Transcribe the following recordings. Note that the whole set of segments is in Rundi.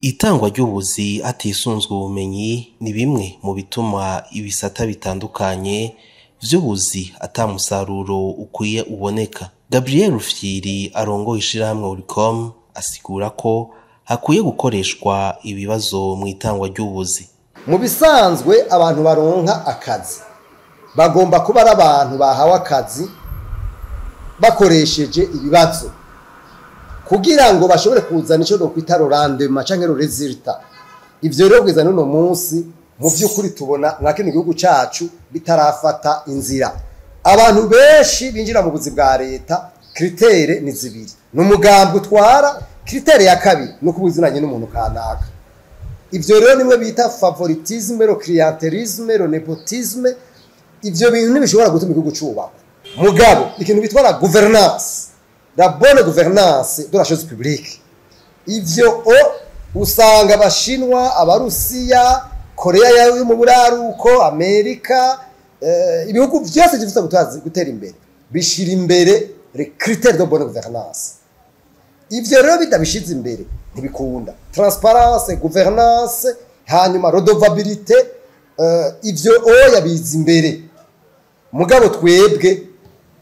Itangwa ry'ubuzi hatisunzwe ubumenyi ni bimwe mu bituma ibisata bitandukanye vy'ubuzi ata musaruro ukwiye uboneka. Gabriel Rufyiri arongoye ishirahamwe Oricom asigura ko hakwiye gukoreshwa ibibazo mu itangwa ry'ubuzi. Mu bisanzwe abantu baronka akazi bagomba kuba ari abantu bahawe akazi bakoresheje ibibazo kugira ngo bashobore kuzana icyo nokwita rendement canke résultat. Ivyo rero kugeza n'uno munsi mu vy'ukuri tubona mwa kino gihugu cacu bitarafata inzira. Abantu benshi binjira mu buzi bwa leta, critère ni zibiri: ni umugambi utwara, critère ya kabiri ni uko ubuzinanye n'umuntu kanaka. Ivyo rero nimwe bita favoritisme, le clientélisme, le népotisme. Ivyo bintu ntibishobora gutuma igihugu cubakwa. Mugabo ikintu bitwa la gouvernance, la bonne gouvernance de la chose publique, ivyo o usanga Abashinwa, Abarusiya, Korea yo mu buraruko, Amerika, ibihugu vyose byifuza gutera imbere bishira imbere les critères de bonne gouvernance. Ivyo rero bitabishize imbere ntibikunda. Transparence, gouvernance, hanyuma redevabilité, ivyo oya biza imbere. Mugabo twebwe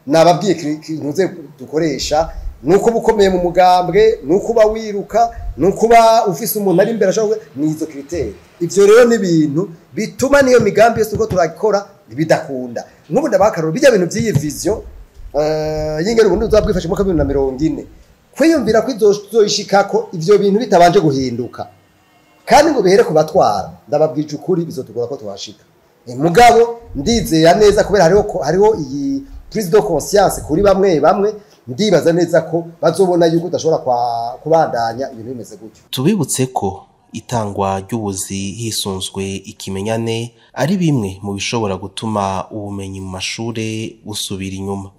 nababwiye ntuze dukoresha nuko uba ukomeye mu mugambwe, nuko uba wiruka, nuko uba ufise umuntu ari imbere ashobora, ni izo critères. Ivyo rero ni ibintu bituma niyo migambi yose uko turakora bidakunda. Nk'ubu ndabakaruro bijya bintu by'iyi vision y'ingene ubundi uzabwifashe mu 2040, kwiyumvira ko izoishikako ivyo bintu bitabanje guhinduka kandi ngo bihere ku batwara, ndababwije ukuri bizotugora ko tuhashika. Mugabo ndizera neza kubera hariho iyi prise de conscience kuri bamwe bamwe, ndibaza neza ko bazobona yuko udashobora kubandanya ibintu bimeze gutyo. Tubibutse ko itangwa ry'ubuzi hisunzwe ikimenyane ari bimwe mu bishobora gutuma ubumenyi mu mashure busubira inyuma.